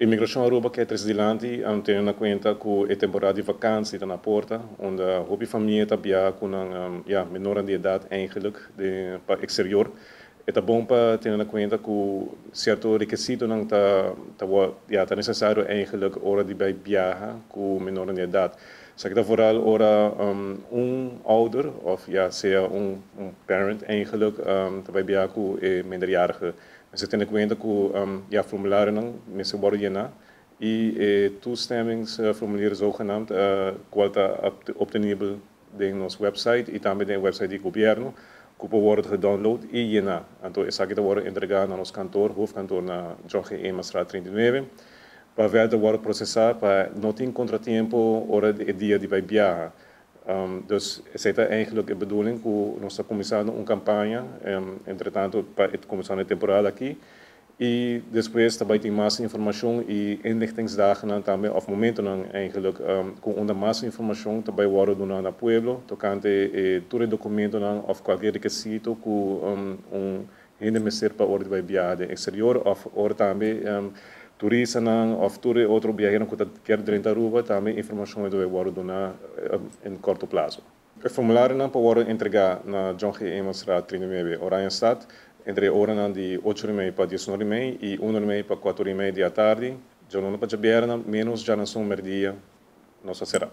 Imigracion Aruba kier trece dilanti, teniendo na cuenta cu e temporada di vakantie ta na porta, unda hopi famia ta biaha cu nan ja, menornan di edad eigenlijk pa exterior. E ta bon pa tene na cuenta cu cierto requisitonan ta, ja, ta necesario eigenlijk ora di bay biaha cu menornan di edad. Esaki ta vooral ora un ouder of, ja, sea un parent eigenlijk ta bay biaha cu e minderjarige. Mester tene cuenta cu ja, formularionan mester wordo yena y toestemmingsformulier zogenaamd, cual ta obtenibel den nos website y tambe den website di gobierno, cu por wordo gedownload y yena. Anto, esaki ta wordo entrega na nos kantoor, hoofdkantoor na John G. Emanstraat 39, pa verder wordo procesa pa no tin contratiempo ora e dia di bay viaja. Dus esey ta eigenlijk e bedoeling cu nos ta cuminsando un campaña, entretanto, pa cuminsa e temporada aki. Y despues tambe tin mas informacion y inlichtingsdagen tambe, of momentonan eigenlijk, cu unda mas informacion tambe wordo duna na pueblo, tocante tur documentonan of cualkier requisito cu un hende mester pa ora di bay viaha den exterior of ora tambe turistanan of tur otro biahero cu kier drenta Aruba, tambe informacion ta wordo duna den corto plazo. E formularionan por wordo entrega na John G. Emanstraat 39, Oranjestad, entre oranan di 8:30 pa 19:30 y 1:30 pa 4:30 di atardi, dialuna pa diabierna, menos diaranson merdia, nos ta cera.